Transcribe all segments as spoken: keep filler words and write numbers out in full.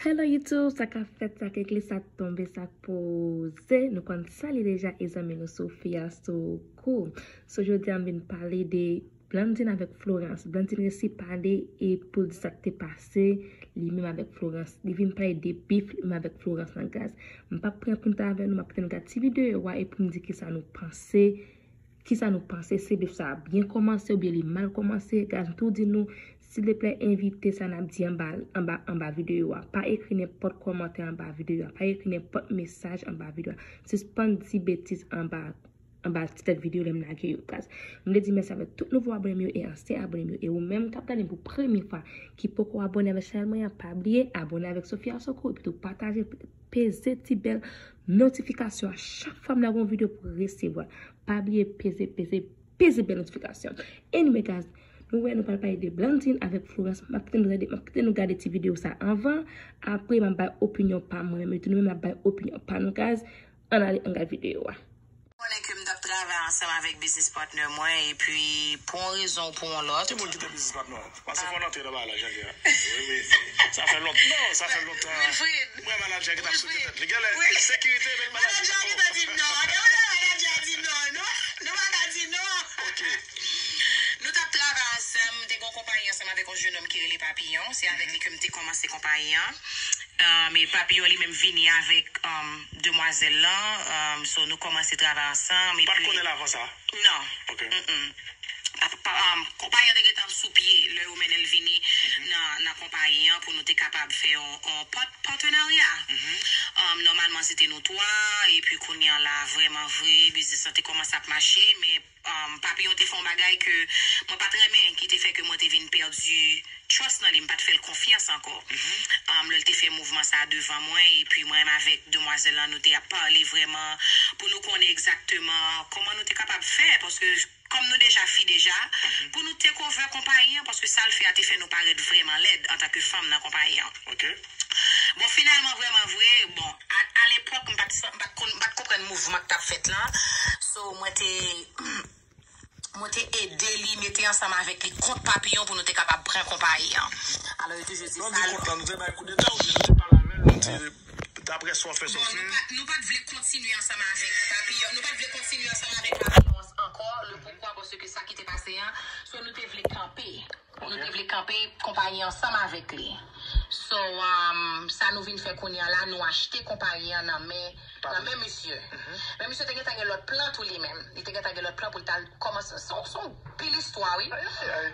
Hello YouTube, sa k ap fèt, sa k ekle, sa k tonbe, sa k poze. Nou konn sa li deja, e zanmi nou Sophia Soukou. So jodi a m vin pale de Blandine avèk Florence. Blandine resi pale e pou l di sa k te pase li menm avèk Florence. Li vin pale de bif li menm avèk Florence nan gaz. M p ap pran pwen tan avè nou, m ap kite nou gade ti videyo a e pou m di kisa nou panse. Kisa nou panse, se bif sa a byen kòmanse oubyen li mal kòmanse? Gaz, m tou di nou, silteplè, evite sa n ap di anba, anba, anba videyo a. Pa ekri nenpòt kòmantè anba videyo a. Pa ekri nenpòt mesaj anba videyo a. Sispann di betiz anba, anba ti tèt videyo lè m lage yo, gaz. M vle di mèsi avèk tout nouvo abòne m yo e ansyen abòne m yo. E ou menm k ap gade m pou premye fwa, ki poko abòne avèk chanèl mwen an, pa bliye abòne avèk Sophia Soukou, epi tou pataje, peze ti bèl notifikasyon a. Chak fwa m lage yon videyo pou resevwa. Pa bliye peze, peze, peze bèl notifikasyon. Anyway, guys, nou wè nou pral pale de Blandine avèk Florence. M ap kite nou gade, m ap kite nou gade ti videyo sa anvan. Apre, m ap bay opinyon pa mwen menm. E tou nou menm, n ap bay opinyon pa nou, guys. Ann ale, ann gade videyo a. Konnen ke m t ap travay ansanm avèk business partner mwen, epi pou yon rezon ou pou yon lòt. Ki moun ki te business partner w? Pase fò n antre nan bagay la, Jacques. Wi, wi. Sa fè lontan. Non, sa fè lontan. Wilfrid. Mwen, manadjè ki t ap sote tèt li. Genlè, sekirite, men manadjè. Manadjè ki ta di non. Non, non, manadjè di non, non. Nou pa ka di non. Ok. Nou t ap travay ansanm, m te gen yon konpayi ansanm avèk yon jennonm ki rele Papillon. Se avèk li ke m te kòmanse konpayi an. Um, e Papillon li menm vini avèk, um, demwazèl lan. Um, so, nou kòmanse travay ansanm. Ou pa t konnen l avan sa? Non. Ok. Mm-mm. Pa, pa, um, konpayi an te gentan sou pye lè yo mennen l vini nan, nan konpayi an pou nou te kapab fè yon, yon pat-, patenarya. Um, nòmalman, se te nou twa, epi kounye a la, vrèman vre, biznis lan te kòmanse ap mache, men, um, Papillon te fè yon bagay ke mwen pa t renmen, ki te fè ke mwen te vin pèdi trust nan li, m pa t fè l konfyans ankò. Um, lè l te fè mouvman sa a devan mwen, epi mwen menm avèk demwazèl lan, nou te ap pale vrèman pou nou konnen egzakteman kòman nou te kapab fè, paske kòm nou deja fi deja, pou nou take over konpayi an, paske sa l fè a te fè nou parèt vrèman lèd antanke fanm nan konpayi an. Ok. Bon, finalman, vrèman vre, bon, a, a lepòk, m pa t, m pa t konn, m pa t konprann mouvman k t ap fèt lan. So, mwen te, mwen te ede li mete ansanm avèk li kont Papillon pou nou te kapab pran konpayi an. Alò, yo toujou di sa. Lè w di kont lan, nou te bay koudeta oubyen nou te pale avè l, nou te Daprè sa w fè sòti. Bon, nou pa, nou pa t vle kontinye ansanm avèk Papillon. Nou pa t vle kontinye ansanm avèk Papillon ankò. Le poukwa, paske sa ki te pase an, so nou te vle kanpe. Nou te vle kanpe konpayi ansanm avèk li. So, um, sa nou vin fè kounye a la, nou achte konpayi an nan men, nan men misye. Men misye te gentan gen lòt plan tou li menm. Li te gentan gen lòt plan pou l t al kòmanse. Se yon, se yon pil istwa, wi.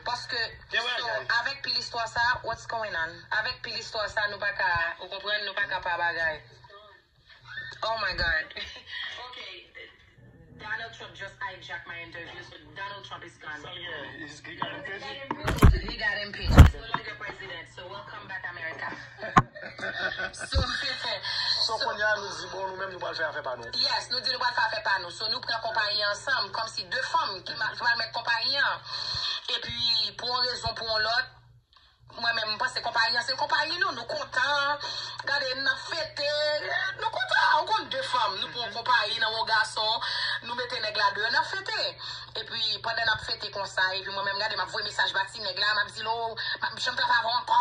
Paske, so, avèk pil istwa sa, what's going on? Avèk pil istwa sa, nou pa ka, ou konprann, nou pa ka pa bagay. Oh my God. Okay, Donald Trump just hijacked my interview, so Donald Trump is gone. So, yeah, he's, he got impeached. He got impeached. He's no longer president, so welcome back, America. So, so, kounye a nou di, bon, nou menm nou pral fè afè pa nou. Yes, nou di nou pral fè afè pa nou. So, nou pran konpayi an ansanm, kòmsi de fanm ki mal, ki mal mèt konpayi an. Epi, pou yon rezon, pou yon lòt, mwen menm, m panse konpayi an, se konpayi nou, nou kontan. Gade, n ap fete, nou kontan. Ou konn de fanm, nou pran yon konpayi nan yon gason, nou mete nèg la deyò, n ap fete. Epi, pandan n ap fete konsa, epi mwen menm, gade, m ap voye mesaj ba ti nèg la, m ap di l, o, m ap janm travay avè w ankò,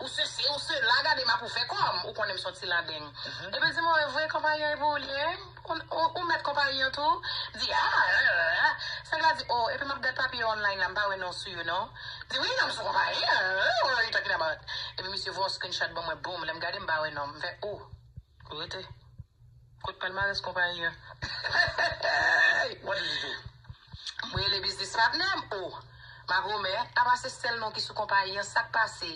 ou sesi, ou sela, gade, m ap ouvè kò m, ou konnen m se yon ti landeng. Epi l di mwen, vre konpayi an e pou ou li ye? Ou, ou, ou mèt konpayi an tou? M di, a, a, a, a. Nèg la di, o, epi m ap gad papye yo online la, m pa wè non sou yo non. M di, wi, non, m sou konpayi an, what are you talking about? Epi misye voye yon screenshot ban mwen, boom, lè m gade, m pa wè non. M fè, o, rete. Kot palmarès konpayi an? What did you do? Mwen rele biznis patnè m, o, Maromè, apa se sèl non ki sou konpayi an, sa k pase?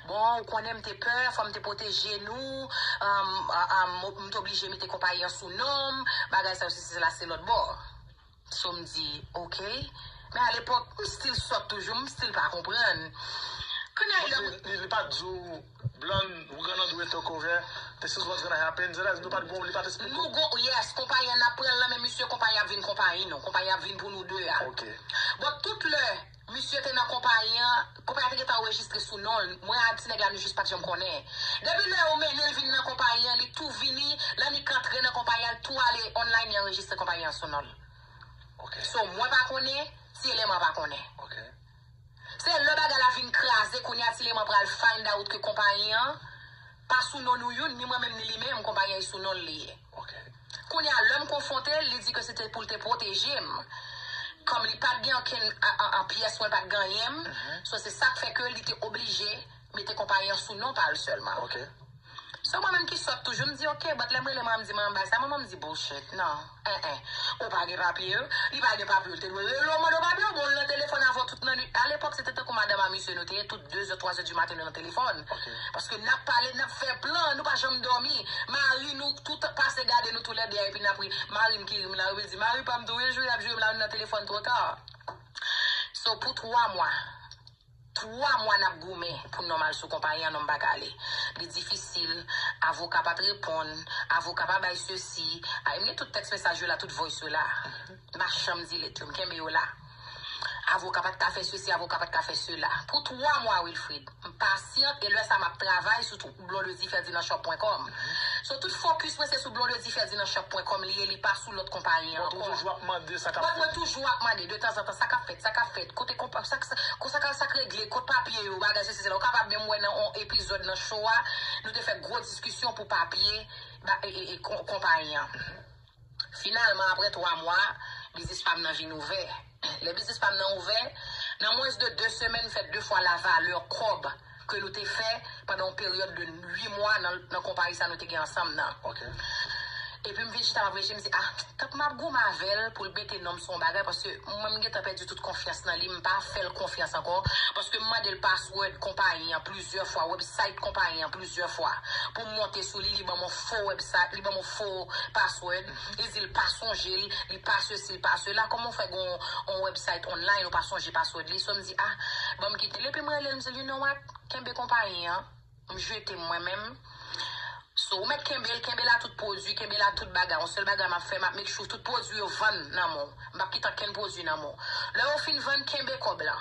Bon, ou konnen m te pè, fò m te pwoteje nou, um, um, m te oblije mete konpayi an sou non m, bagay sa yo, sesi, sela, se lòt bò. So m di, ok. Men alepòk, m still sòt toujou, m still pa konprann. Kounye a, lè m... Li, li, li pa t di w, Blonde, we're gonna do a takeover. This is what's gonna happen. Zedaz, nou pa t gon, li pa t esplike w. Nou gon, yes, konpayi an ap pran l nan men misye, konpayi an ap vin konpayi nou. Konpayi an ap vin pou nou de a. Ok. Bon, tout lè misye te nan konpayi an, konpayi an te gentan anrejistre sou non l. Mwen ak ti nèg la, nou jis pa t janm konnen. Depi lè yo mennen l vin nan konpayi an, li tou vini, lè li antre nan konpayi an, li tou ale online, li anrejistre konpayi an sou non l. Ok. So, mwen pa konnen, ti eleman pa konnen. Ok. Se lè bagay la vin kraze, kounye a ti eleman pral find out ke konpayi an, pa sou non nou youn, ni mwen menm ni li menm, konpayi an sou non l li ye. Kounye a, lè m konfwonte l, li di ke se te pou l te pwoteje m. Kòm li pa t gen okenn an, an, an pyès mwen, pa t gen anyen m. So, se sa k fè ke li te oblije mete konpayi an sou non pa l sèlman. So, mwen menm ki sòt toujou, m di, "Ok," but lè m rele manman m, m di, "Manman, bay sa," manman m di, "Bullshit, non, en, en, ou pa gen papye yo, li pa gen papye yo, li te dwe rele w mande w papye yo, bon, l nan telefòn avè w tout nan nwit." Alepòk, se te tankou madanm a misye nou te ye, tout de zè, twa zè di maten, nou nan telefòn. Paske n ap pale, n ap fè plan, nou pa janm dòmi. Mari nou, tout pase gade nou toulède, epi n ap ri. Mari m ki ri m la, wi, di, "Mari pa m tou, wi, jou y ap jwe m la, nou nan telefòn twò ta." So, pou twa mwa, twa mwa n ap goumen pou nonm al sou konpayi an, nonm pa ka ale. Li difisil, avoka pa t reponn, avoka pa bay sesi. Ay, m gen tout tèks mesaj yo la, tout voice yo la. M pa janm delete yo, m kenbe yo la. Avoka pa t ka fè sesi, avoka pa t ka fè sela. Pou twa mwa, Wilfrid, m pasyant, e lè sa m ap travay sou Blondedy Ferdinand Shop pwen kòm. So, tout focus mwen se sou Blondedy Ferdinand Shop pwen kòm li ye, li pa sou lòt konpayi an ankò. But ou toujou ap mande sa k ap fèt. But mwen toujou ap mande, de tanzantan, sa k ap fèt, sa k ap fèt, kote konpa-, sa, sa, sa, sa k regle, kot papye yo, bagay sesi, sela. Ou kapab menm wè nan yon epizòd nan show a, nou te fè gwo diskisyon pou papye, ba, e, e, e, kon-, konpayi an. Finalman, apre twa mwa, biznis pa m nan vin ouvè. Lè biznis pa m nan ouvè, nan mwens de de semèn, m fè de fwa lavalè kòb ke nou te fè pandan yon peryòd de uit mwa nan, nan konpayi sa nou te gen ansanm nan. Epi m vin chita, m ap reflechi, m di, "Ah, tank m ap goumen avè l pou l mete non m sou yon bagay," paske mwen, m gentan pèdi tout konfyans nan li, m pa fè l konfyans ankò, paske m mande l password konpayi an plizyè fwa, website konpayi an plizyè fwa, pou m monte sou li, li ban m yon fo website, li ban m yon fo password, li di l pa sonje l, li pa sesi, li pa sela. Kòman w fè gen yon, yon website online, ou pa sonje password li? So, m di, "Ah, ban m kite l." Epi m rele l, m di l, "You know what? Kenbe konpayi an." M jete m mwen menm. So, ou mèt kenbe l, kenbe l a tout pwodui, kenbe l a tout bagay. Yon sèl bagay m ap fè, m ap make sure tout pwodui yo vann nan men w. M p ap kite ankenn pwodui nan men w. Lè yo fin vann, kenbe kòb lan.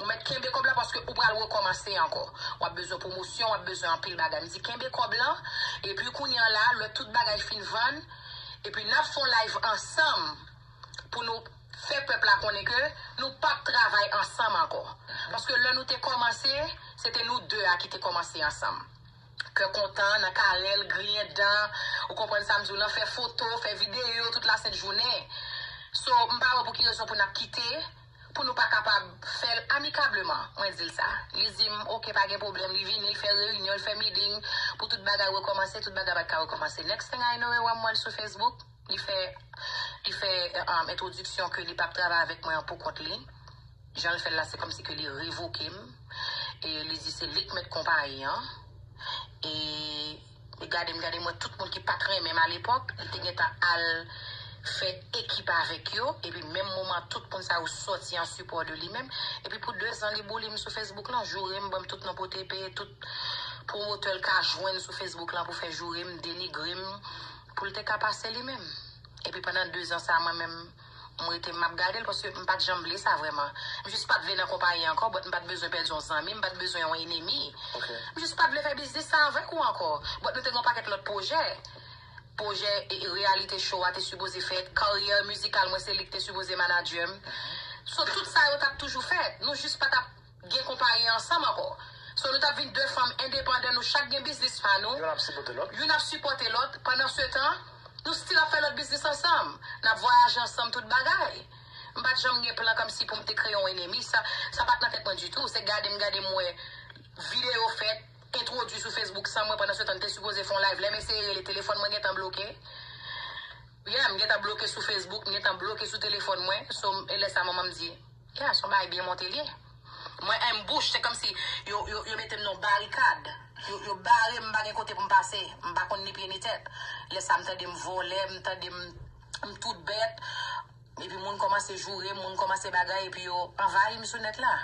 Ou mèt kenbe kòb lan paske ou pral rekòmanse ankò. W ap bezwen pwomosyon, w ap bezwen anpil bagay. M di kenbe kòb lan, epi kounye a la, lè tout bagay fin vann, epi n ap fè yon live ansanm pou nou fè pèp la konnen ke nou p ap travay ansanm ankò. Paske lè nou te kòmanse, se te nou de a ki te kòmanse ansanm. Kè kontan, nan karèl, griyen dan, ou konprann sa m di w lan, fè foto, fè videyo tout lasent jounen. So, m pa wè pou ki rezon pou n ap kite, pou nou pa kapab fè l amikableman. Mwen di l sa. Li di m, "Ok, pa gen pwoblèm." Li vini, li fè reyinyon, li fè meeting, pou tout bagay rekòmanse, tout bagay pa t ka rekòmanse. Next thing I know, e wè m wè l sou Facebook. Li fè, li fè, um, entwodiksyon ke li p ap travay avèk mwen an pou kont li. Jan l fè l la, se kòmsi ke li revoke m. E li di se li k mèt konpayi an. E li gade m, gade m, wè tout moun ki pa t renmen m alepòk, li te gentan al fè ekip avèk yo. Epi menm moman, tout moun sa yo sòti an sipò de li menm. Epi pou dezan, li boule m sou Facebook lan, joure m, ban m tout non potepe, tout pwomotè l ka jwenn sou Facebook lan pou fè joure m, denigre m, pou l te ka pase li menm. Epi pandan dezan sa, mwen menm, m rete, m ap gade l, paske m pa t janm vle sa vrèman. M jis pa t vle nan konpayi an ankò, but m pa t bezwen pèdi yon zanmi, m pa t bezwen yon enemi. M jis pa t vle fè biznis sa avèk ou ankò. But nou te gen yon pakèt lòt pwojè. Pwojè e, e, reyalite show a te sipoze fèt, karyè mizikal mwen, se li ki te sipoze manadjè m. So, tout sa yo t ap toujou fèt. Nou jis pa t ap gen konpayi ansanm ankò. So, nou t ap vin de fanm endepandan, nou chak gen biznis pa nou. Youn ap sipòte lòt. Youn ap sipòte lòt. Pandan se tan, nou still ap fè lòt biznis ansanm. N ap vwayaje ansanm, tout bagay. M pa t janm gen plan kòmsi pou m te kreye yon enemi. Sa, sa pa t nan tèt mwen ditou. Se gade m, gade m wè videyo fèt, entwodui sou Facebook san mwen. Pandan se tan, m te sipoze fè yon live. Lè m eseye rele, telefòn mwen gentan bloke. Yeah, m gentan bloke sou Facebook, m gentan bloke sou telefòn mwen. So, e lè sa, manman m di, "Yeah, se yon bagay byen monte l ye." Mwen, ambush, se kòmsi yo, yo, yo mete m nan barikad. Yo, yo bare m, m pa gen kote pou m pase. M pa konn ni pye ni tèt. Lè sa, m tande m vòlè, m tande m, m tout bèt. Epi moun kòmanse joure m, moun kòmanse bagay, epi yo anvayi m sou nèt la.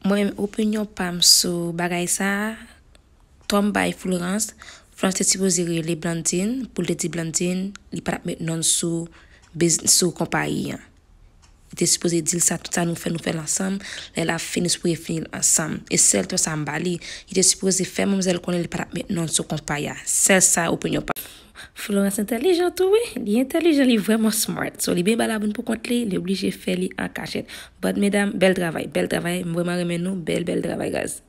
Mwen, opinyon pa m sou bagay sa a, Tom bay Florence. Florence te sipoze rele Blandine pou l te di Blandine li pa t ap met non l sou biz- sou konpayi an. Li te sipoze di l sa, tout sa nou fè, nou fè l ansanm. Lè l ap fini, sipoze fini l ansanm. E sèl tò sa m ba li. Li te sipoze fè manmzèl konnen li pa t ap met non l sou konpayi a. Sèl sa opinyon pa. Florence entèlijan tou, wi. Li entèlijan, li vrèman smart. So, li byen ba laboun pou kont li, li oblije fè li an kachèt. But, medam, bèl travay, bèl travay. M vrèman renmen nou, bèl, bèl travay, guys.